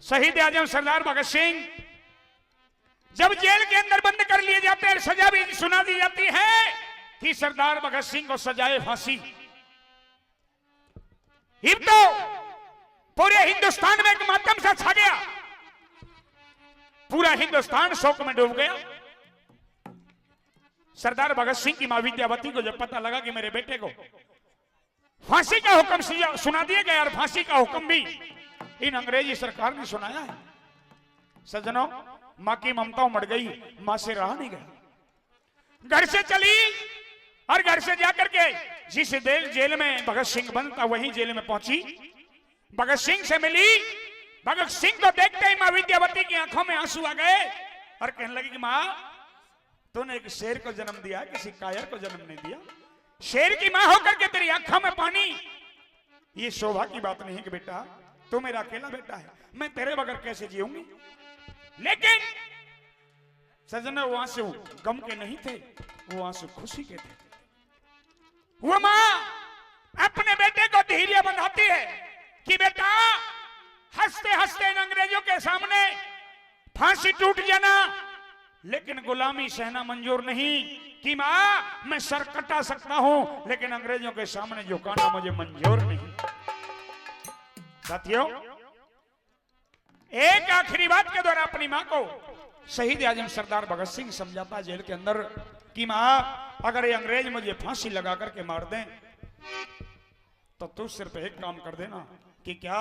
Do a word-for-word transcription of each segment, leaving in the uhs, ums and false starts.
शहीद आजम सरदार भगत सिंह जब जेल के अंदर बंद कर लिए जाते हैं, सजा भी सुना दी जाती है कि सरदार भगत सिंह को सजाए फांसी। इब तो पूरे हिंदुस्तान में एक मातम सा छा गया, पूरा हिंदुस्तान शोक में डूब गया। सरदार भगत सिंह की माँ विद्यावती को जब पता लगा कि मेरे बेटे को फांसी का हुक्म सुझा-, सुना दिया गया, और फांसी का हुक्म भी इन अंग्रेजी सरकार ने सुनाया है। सज्जनों, माँ की ममता उमड़ गई, माँ से रहा नहीं गया। घर से चली और घर से जाकर के जिस जेल, जेल में भगत सिंह बंद था, वहीं जेल में पहुंची, भगत सिंह से मिली। भगत सिंह को देखते ही माँ विद्यावती की आंखों में आंसू आ गए और कहने लगी कि माँ, तूने एक शेर को जन्म दिया, किसी कायर को जन्म नहीं दिया। शेर की माँ होकर के तेरी आंखों में पानी, ये शोभा की बात नहीं कि बेटा, तू मेरा अकेला बेटा है, मैं तेरे बगैर कैसे जीऊंगी? लेकिन सज्जनों, वो आंसू गम के नहीं थे, वो आंसू खुशी के थे। वो माँ अपने बेटे को धैर्य बंधाती है कि बेटा, हंसते हंसते इन अंग्रेजों के सामने फांसी टूट जाना, लेकिन गुलामी सहना मंजूर नहीं। कि माँ, मैं सर कटा सकता हूं, लेकिन अंग्रेजों के सामने झुकाना मुझे मंजूर नहीं। साथियों, एक आखिरी बात के द्वारा अपनी माँ को शहीद आजम सरदार भगत सिंह समझाता जेल के अंदर कि माँ, अगर ये अंग्रेज मुझे फांसी लगा करके मार दें तो तू सिर्फ एक काम कर देना। कि क्या?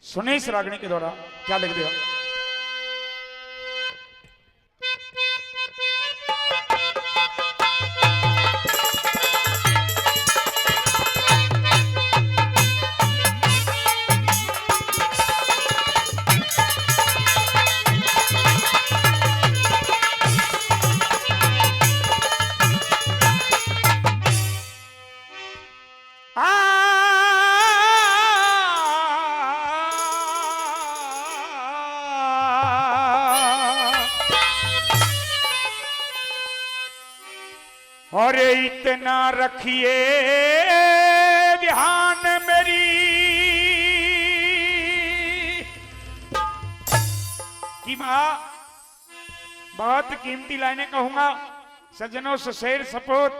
सुने इस रागनी के द्वारा क्या लिख दिया। अरे इतना रखिए ध्यान मेरी कि माँ, बहुत कीमती लाइनें कहूंगा। सज्जनों, सशेर सपूत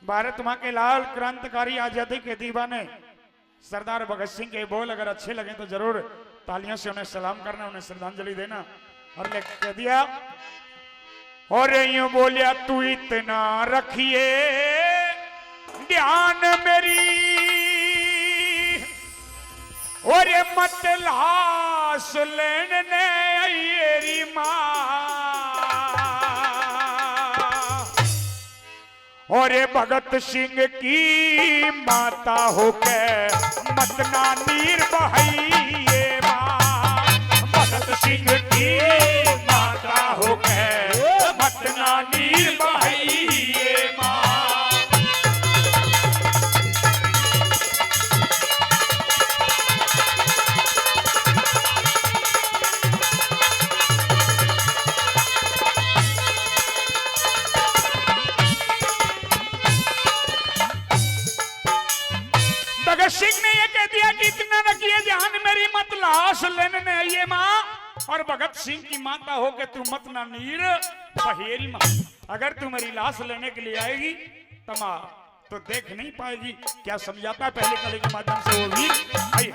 भारत माँ के लाल क्रांतिकारी आजादी के दीवाने सरदार भगत सिंह के बोल अगर अच्छे लगे तो जरूर तालियों से उन्हें सलाम करना, उन्हें श्रद्धांजलि देना। और ले कह दिया, और यूं बोलिया, तू इतना रखिए ध्यान मेरी, और मत लाश लेने ने आई री माँ। और भगत सिंह की माता होके मत ना नीर बहाइए माँ। भगत सिंह की माता होके मत ना नीर बहाइए माँ। भगत सिंह ने यह कह दिया कि इतना न किए ध्यान मेरी, मत लाश लेने ने आइए माँ। और भगत सिंह की माता होके तू मत ना नीर बहेरी माँ। अगर तू मेरी लाश लेने के लिए आएगी तो माँ तो देख नहीं पाएगी। क्या समझाता है पहले कली के माध्यम से वो भी? आइए।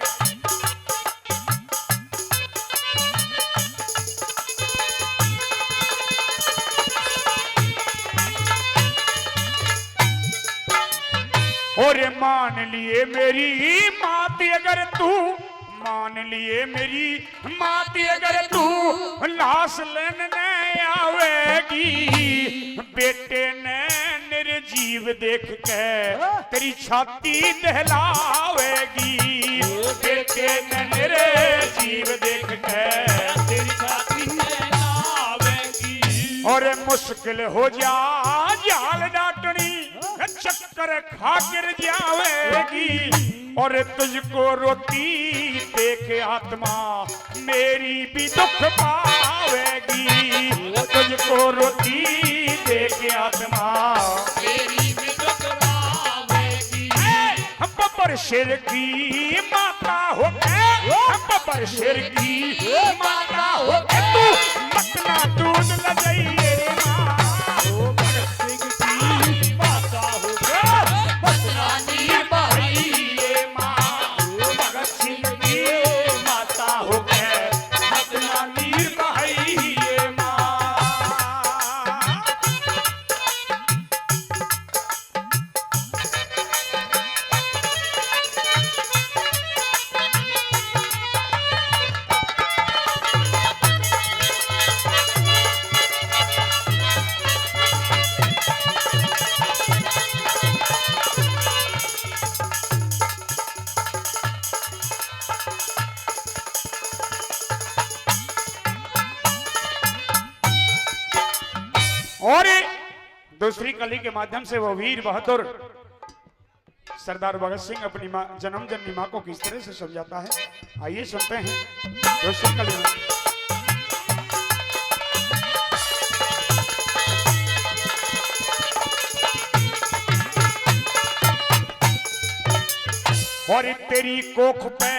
और मान लिए मेरी मात अगर तू, मान लिए मेरी मात अगर तू लाश लेने आवेगी, बेटे ने निर्जीव देख के तेरी छाती दहलावेगी। बेटे ने निर्जीव देख के तेरी छाती दहलावेगी। और मुश्किल हो जा जाल डाटनी, चक्कर खा गिर जावेगी। और तुझको रोती देख आत्मा मेरी भी दुख पावेगी। तुझको रोती देख आत्मा मेरी भी दुख पावेगी। ए, बब्बर शेर की माता शेर की माता हो के तू मत ना दूध लजइए रे माँ। ओ भगत सिंह की माता हो के मत ना नीर बहाइए माँ। ओ भगत सिंह की माता हो के मत ना नीर बहाइए माँ। और दूसरी कली के माध्यम से वो वीर बहादुर सरदार भगत सिंह अपनी माँ, जन्म जननी माँ को किस तरह से समझाता है, आइए सुनते हैं। दूसरी कली में। और तेरी कोख पे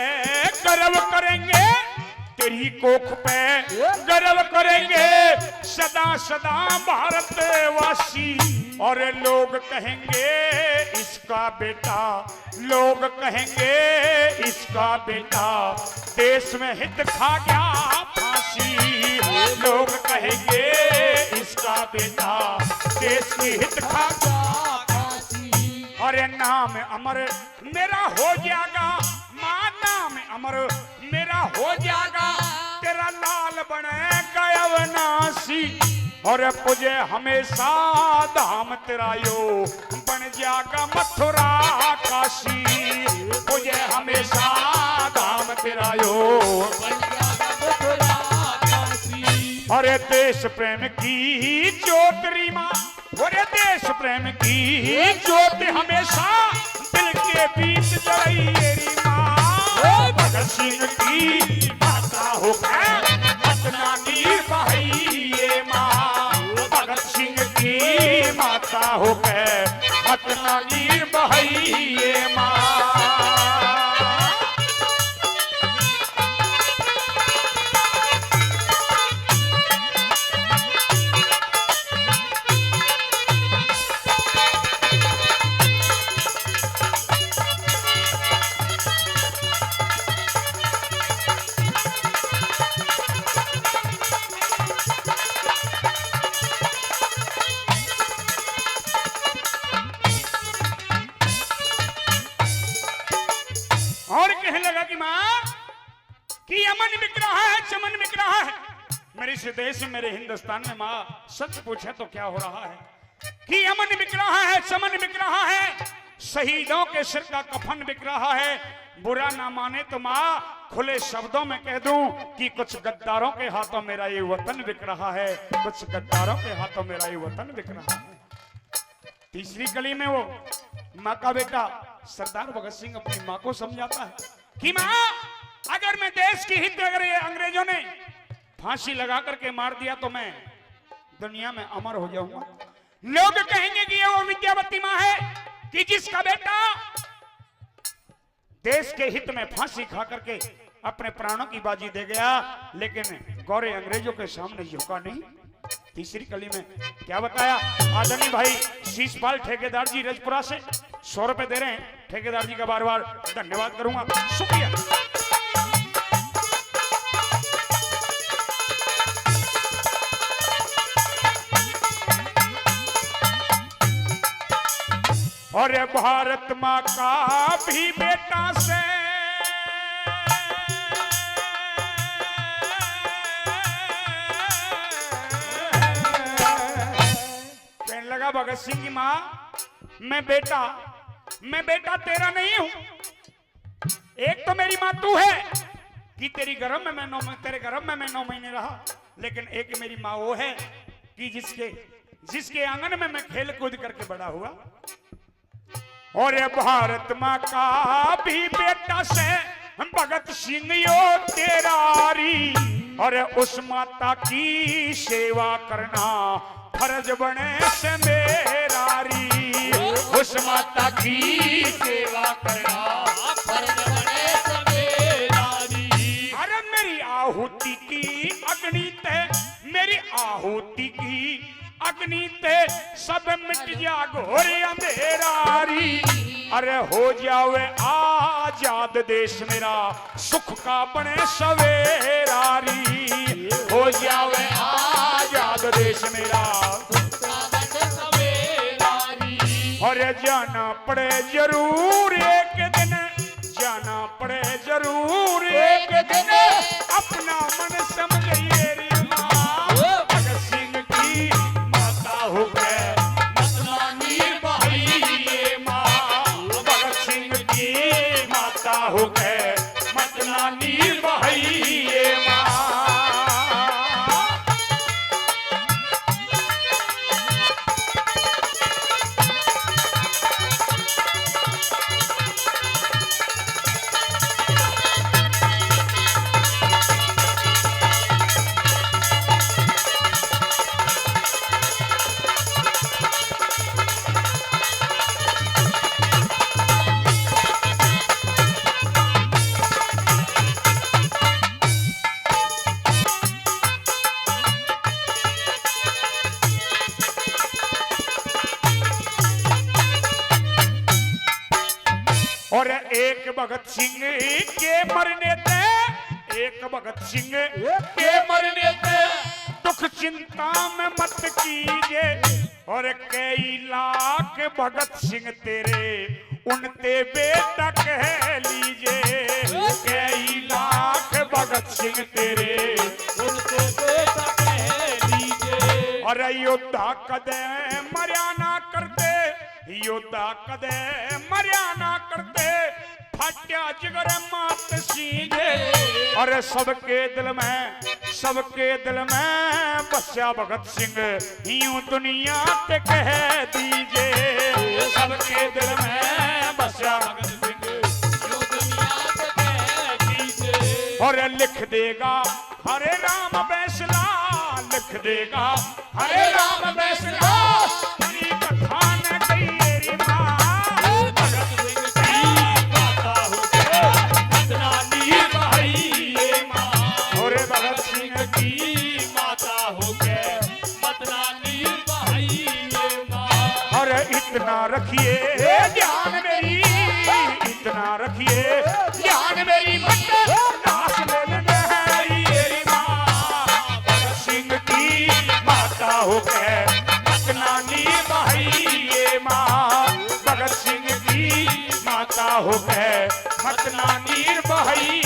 गर्व करेंगे, तेरी कोख पे गर्व करेंगे, सदा सदा भारतवासी। और लोग कहेंगे इसका बेटा, लोग कहेंगे इसका बेटा देश में हित खा गया फांसी। लोग कहेंगे इसका बेटा देश में हित खा गया फांसी। अरे नाम अमर मेरा हो जाएगा, माँ नाम अमर मेरा हो जाएगा, तेरा लाल बनेगा अविनाशी। और पूजे हमेशा धाम तेरा यो, बन जाएगा मथुरा काशी। पूजे हमेशा धाम तेरा यो, बन जाएगा मथुरा काशी। अरे देश प्रेम की ज्योत री माँ, अरे देश प्रेम की ज्योत हमेशा दिल के बीच जलइए री माँ। ओ भगत सिंह की माता हो के मत ना नीर बहाइए माँ। भगत सिंह की माता हो के मत ना नीर बहाइए माँ। और कहने लगा कि माँ, कि अमन बिक रहा है, चमन बिक रहा है। मेरे इस देश में, मेरे हिंदुस्तान में माँ, सच पूछे तो क्या हो रहा है? कि अमन बिक रहा है, चमन बिक रहा है, शहीदों के सिर का कफन बिक रहा है। बुरा ना माने तो माँ, खुले शब्दों में कह दूं कि कुछ गद्दारों के हाथों मेरा ये वतन बिक रहा है, कुछ गद्दारों के हाथों मेरा ये वतन बिक रहा है। तीसरी कली में वो माँ का बेटा सरदार भगत सिंह अपनी माँ को समझाता है कि माँ, अगर मैं देश के हित में, अगर ये अंग्रेजों ने फांसी लगा करके मार दिया तो मैं दुनिया में अमर हो जाऊंगा। लोग कहेंगे कि ये वो विद्यावती माँ है कि जिसका बेटा देश के हित में फांसी खा करके अपने प्राणों की बाजी दे गया, लेकिन गोरे अंग्रेजों के सामने झुका नहीं। तीसरी कली में क्या बताया आदरणीय भाई शीशपाल ठेकेदार जी रजपुरा से सौ रुपए दे रहे हैं। ठेकेदार जी का बार बार धन्यवाद करूंगा, शुक्रिया। और भारत माँ का भी बेटा से कहने लगा भगत सिंह की माँ, मैं बेटा, मैं बेटा तेरा नहीं हूं। एक तो मेरी माँ तू है कि तेरी गर्भ में मैं नौ महीने, तेरे गर्भ में मैं नौ महीने रहा, लेकिन एक मेरी माँ वो है कि जिसके, जिसके आंगन में मैं खेल कूद करके बड़ा हुआ। और भारत माँ का भी बेटा से भगत सिंह यो तेरा री, और उस माता की सेवा करना फर्ज बने से मेरा री, उस माता की सेवा करना फर्ज बने से मेरा री। हर अग्नि ते मेरी आहुति की, अग्नि ते सब मिट जा घोर अंधेरा री। अरे हो जावे आजाद देश मेरा, सुख का बने सवेरा री। हो जावे आजाद देश मेरा। और जाना पड़े जरूर एक दिन, जाना पड़े जरूर एक दिन, अपना मन समझिए रे माँ। भगत सिंह की माता हो गए, मत नानी भाई ये माँ। भगत सिंह की माता हो गए, मत नानी भाई ये माँ। और एक भगत सिंह के मरने ते, एक भगत सिंह के मरने ते दुख चिंता में मत कीजे। और कई लाख भगत सिंह तेरे, उनते बेटा कह लीजे। कई लाख भगत सिंह तेरे, उनते बेटा कह लीजे। अरे योद्धा कदे मरया ना करते, योद्धा कदे मरया ना करते, फाट्या जिगर मात सीजे। अरे सबके दिल में, सबके दिल में बस्या भगत सिंह, यूं दुनिया ते कह दीजे। सबके दिल में बस्या भगत सिंह, यूं दुनिया ते कह दीजे। और लिख देगा हरे राम बैसला, लिख देगा हरे राम बैसला, तेरी कथा न गई रे माँ। भगत सिंह की माता हो के, मत नानी भाई ये माँ। और भगत सिंह की माता हो के, मत नानी भाई ये माँ। और इतना रखिए ध्यान मेरी, इतना रखिए ध्यान मेरी, मत नाश मन में है ये माँ। भगत सिंह की माता हो के, मत नानी भाई ये माँ। भगत सिंह की माता हो के, मत नानी भाई